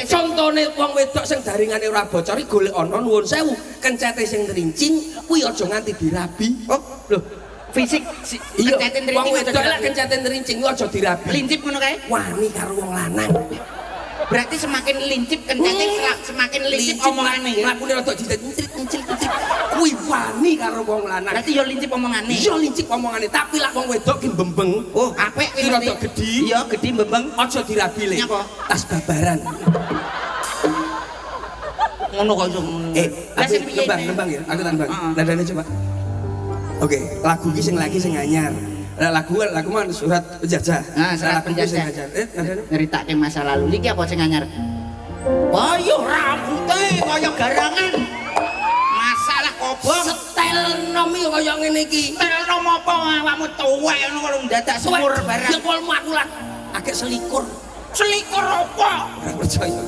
Contone wong wedok sing daringane ora bocor iki golek ana nuwun sewu, kencete sing nrincing kuwi aja nganti dirabi. Oh, lho. Fisik iya, kencete nrincing. Wong wedok lek kencete nrincing kuwi aja dirabi. Lincip ngono kae? Wani karo wong lanang. Berarti semakin lincip kencete semakin lincip omongane ya. Mlakune rada jitet-jitet. Kuwi wani karo wong lanang. Berarti ya lincip omongane. Iya lincip omongane, tapi lak wong wedok ki mbembeng. Oh, apik kuwi rada gedhi. Iya, gedhi mbembeng. Aja dirabi le. Nyapa? Tas babaran. Ngono kok iso. Lah sing piye? Nembang ya, aku nembang. Nadane coba. Oke, lagu ki sing lagi sing anyar. Lagu lagu man surat penjajah. Nah, surat penjajah. Nadane nyeritake masa lalu. Iki apa sing anyar? Kaya rambute kaya garangan. Masalah kobong. Setel nom iki kaya ngene iki. Setel nom apa awakmu tuwek ngono kok ndadak sumur barang. Ya polmu aku lah agek selikur. Selikur apa? Ora percaya.